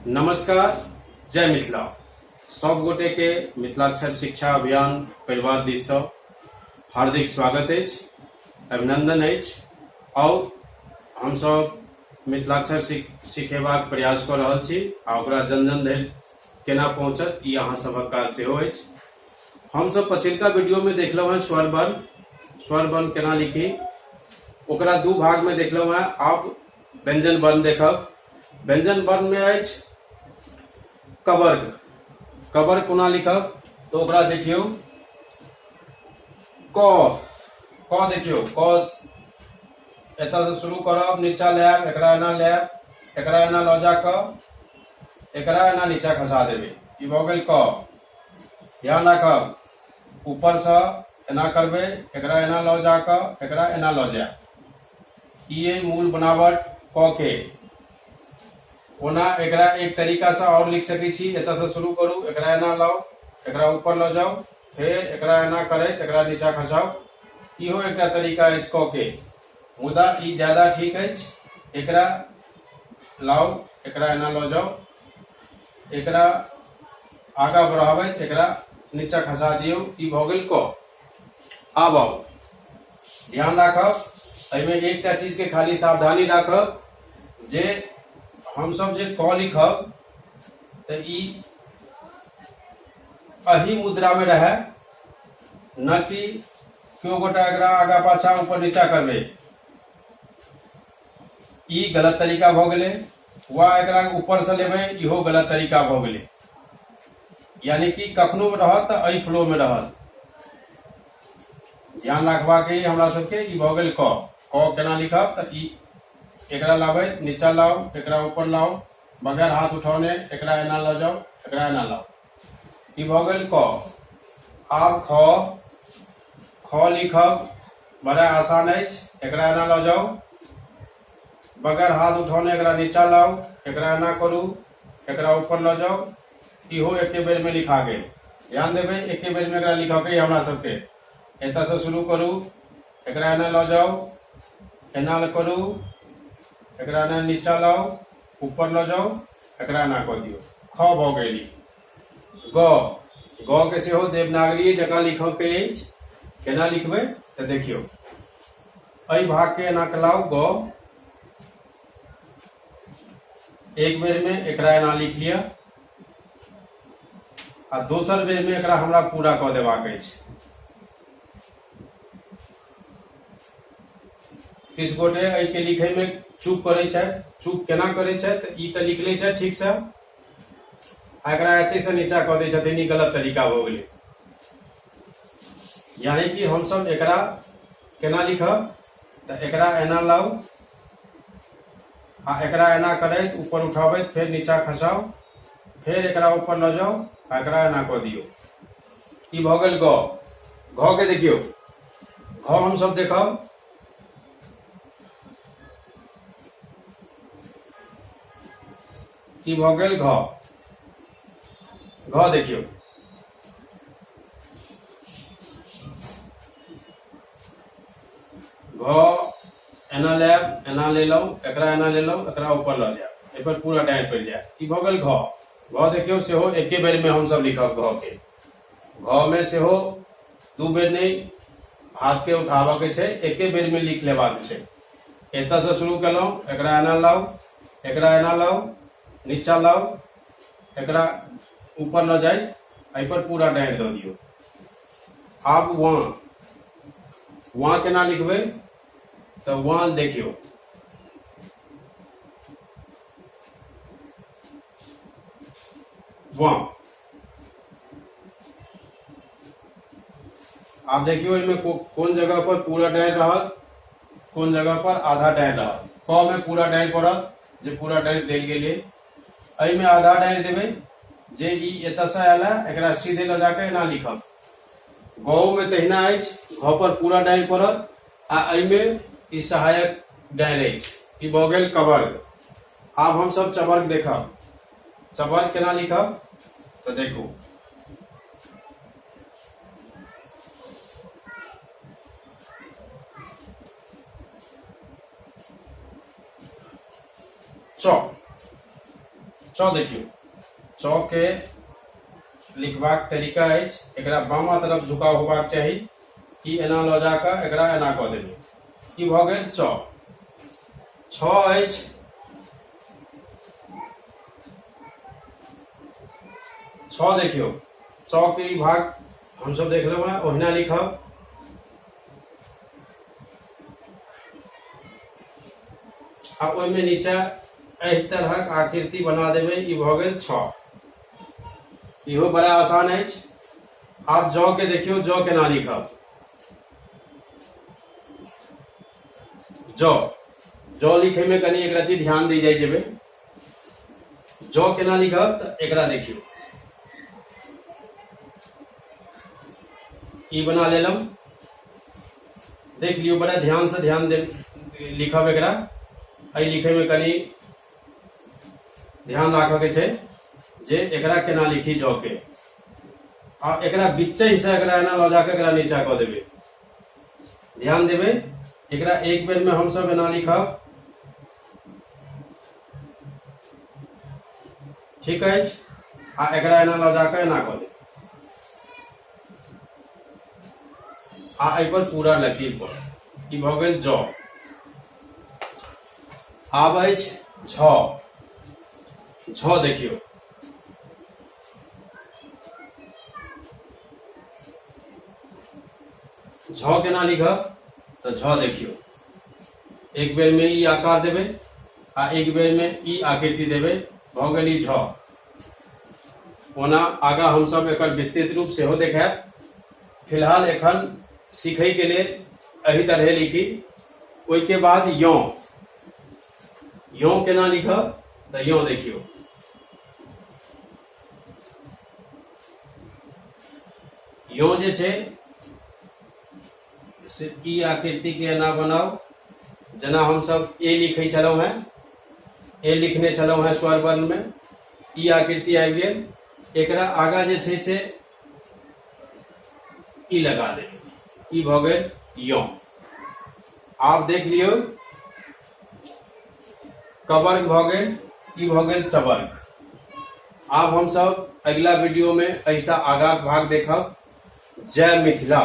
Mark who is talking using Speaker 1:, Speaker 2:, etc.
Speaker 1: नमस्कार, जय मिथिला। सब गोटे के मिथिलाक्षर शिक्षा अभियान परिवार दिस से हार्दिक स्वागत अछि, अभिनंदन अछि। और हम सब मिथिलाक्षर सिखेबाक प्रयास कऽ रहल छी आ ओकरा जन जन धरि केना पहुँचत ई अहाँ सभक काज सेहो अछि। हमसब पछिलका वीडियो में देखलहुँ हैं स्वर वर्ण, स्वर वर्ण केना लिखी, ओकरा दू भाग में देखलहुँ हैं। आब व्यंजन वर्ण देखब। व्यंजन वर्ण में अछि कवर्ग। कवर्ग कोना लिखब तो ओकरा देखियौ। क, क देखियौ, क एतऽ से शुरू करब, नीचा लायब, एकरा एना लायब, एकरा एना लऽ जा कऽ एकरा एना नीचा खसा देबै। ई भऽ गेल क। ध्यान राखब, ऊपरसँ एना करबै, एकरा एना लऽ जा कऽ एकरा एना लऽ जायब। ई अइ मूल बनावट क के। ओना एकरा एक तरीकासँ आओर लिख सकै छी। एतऽसँ शुरू करू, एकरा एना लाउ, एकरा ऊपर लऽ जाउ, फेर एकरा एना करैत एकरा नीचा खसाउ। इहो एकटा तरीका अछि क के, मुदा ई ज्यादा ठीक अछि। एकरा लाउ, एकरा एना लऽ जाउ, एकरा आगाँ बढ़ाबैत एकरा नीचा खसा दियौ। ई भऽ गेल क। आब आउ, ध्यान राखब, एहिमे एकटा चीज के खाली सावधानी राखब जे हमसब जे क लिखब तऽ ई एही मुद्रा में रहे, न कि केओ गोटा एकरा आगा पाछा ऊपर नीचा करबै। ई गलत तरीका भऽ गेलै। वा एकरा ऊपर से लेबै, इहो गलत तरीका भऽ गेलै। यानी कि कखनो रहत तऽ एहि फ्लो में रहत। ध्यान रखबाक अइ हमरा सबके। ई भऽ गेल क। क केना लिखब तऽ ई एकरा लाबै, नीचा लाउ, एकरा ऊपर लाउ, बगैर हाथ उठौने एकरा एना लऽ जाउ, एकरा एना लाउ। ई भऽ गेल क। आब ख। ख लिखब बड़ा आसान अछि। एकरा एना लऽ जाउ, बगैर हाथ उठौने एकरा नीचा लाउ, एकरा एना करू, एकरा ऊपर लऽ जाउ। इहो एके बेर में लिखा गेल। ध्यान देबै, एके बेर में एकरा लिखऽ के हमरा सबके। एतऽसँ शुरू करू, एकरा एना लऽ जाउ, एना करू, एकरा एना नीचा लाउ, ऊपर लऽ जाउ, एकरा एना कऽ दियौ। ख भऽ गेल ई। ग, ग के सेहो देवनागरीये जकाँ लिखऽ के अछि। केना लिखबै तऽ देखियौ, एहि भाग के एना के लाउ ग, एक बेर में एकरा एना लिख लिअ आ दोसर बेर में एकरा हमरा पूरा कऽ देबाक अछि। किछु गोटे एहिके लिखै में चूक करै छथि। चूक केना करै छथि? तऽ ई तऽ लिख लै छथि ठीक से आ एकरा एतै से नीचा कऽ दै छथिन। ई गलत तरीका भऽ गेलै। यानी कि हमसब एकरा केना लिखब तऽ एकरा एना लाउ आ एकरा एना करैत ऊपर उठाबैत फेर नीचा खसाउ, फेर एकरा ऊपर लऽ जाउ आ एकरा एना कऽ दियौ। ई भऽ गेल ग। घ के देखियौ, घ हमसब देखब। ई भऽ गेल घ। घ देखियौ, घ एना लेब, एना लेलहुँ, एकरा एना लेलहुँ, एकरा ऊपर लऽ जायब, एहि पर पूरा डाँरि पड़ि जायत। ई भऽ गेल घ। घ देखियौ, सेहो एके बेरमे हमसब लिखब घ के। घ मे सेहो दू बेर नहि हाथ के उठाबऽ के छै, एके बेर मे लिख लेबाक छै। एतऽ से शुरू केलहुँ, एकरा एना लाउ, एकरा एना लाउ, नीचा लाउ, एकरा ऊपर लऽ जाय, एहि पर पूरा डाँरि दऽ दियौ। आब वहाँ, वहाँ केना लिखबै तऽ वहाँ देखियौ, वहाँ आब देखियौ एहिमे कोन जगह पर पूरा डाँरि रहत, कोन जगह पर आधा डाँरि रहत। क मे पूरा डाँरि पड़त, जे पूरा डाँरि देल गेल एहिमे आधा डाँरि देबै, जे ई एतऽसँ आयल है एकरा सीधे लऽ जाके एना लिखब। गौ मे तहिना अछि, घ पर पूरा डाँरि पड़त आ एहिमे ई सहायक डाँरि अछि। ई भऽ गेल कवर्ग। आब हमसब चवर्ग देखब। चवर्ग केना लिखब तऽ देखू, च, च देखियौ, च के लिखबाक तरीका अछि, एकरा बामा तरफ झुकाव होबाक चाही। ई एना लऽ जाकऽ एकरा एना कऽ देबै, ई भऽ गेल च। छ अछि, छ देखियौ, च के ई भाग हमसब देख लेबै, ओहिना लिखब। आ ओहिमे नीचा एहि तरहक आकृति बना देबै, ई भऽ गेल छ। इहो बड़ा आसान अछि। आब ज के देखियौ, ज केना लिखब। ज ज लिखे में कनि एक रत्ती ध्यान दी जाइ जेबै। ज केना लिखब तऽ एकरा देखियौ, ई बना लेलहुँ, देख लियौ बड़ा ध्यान से, ध्यान दे लिखब एकरा। एहि लिखे में कनि ध्यान राखऽ के छै जे एकरा केना लिखी ज के। आ एकरा बीचे से एकरा एना लऽ जाके एकरा नीचा कऽ देबै। ध्यान देबै, एकरा एक बेर में हमसब एना लिखब, ठीक अछि, आ एकरा एना लऽ जाकऽ एना कऽ देबै आ एहि पर पूरा लकीर पर ई भऽ गेल ज। आब अछि झ। झ देखियौ, झ केना लिखब तऽ झ देखियौ, एक बेर में ई आकार देबै आ एक बेर में ई आकृति देबै, भऽ गेल ई झ। ओना आगाँ हमसब एकर विस्तृत रूप सेहो देखायब, फिलहाल एखन सीखै के लेल एहि तरहे लिखी। ओहिके बाद यौ, यौ केना लिखब तऽ यौ देखियौ, यौ जे छै से ई आकृति के एना बनाउ जेना हमसब ए लिखै छलहुँ हेँ, ए लिखने छलहुँ हेँ स्वर वर्ण में, ई आकृति आबि गेल। एकरा आगाँ जे छै से ई लगा देबै, ई भऽ गेल यौ। आब देख लियौ, कवर्ग भऽ गेल, ई भऽ गेल चवर्ग। आब हमसब अगिला वीडियो में ऐसा आगाँ भाग देखब। जय मिथिला।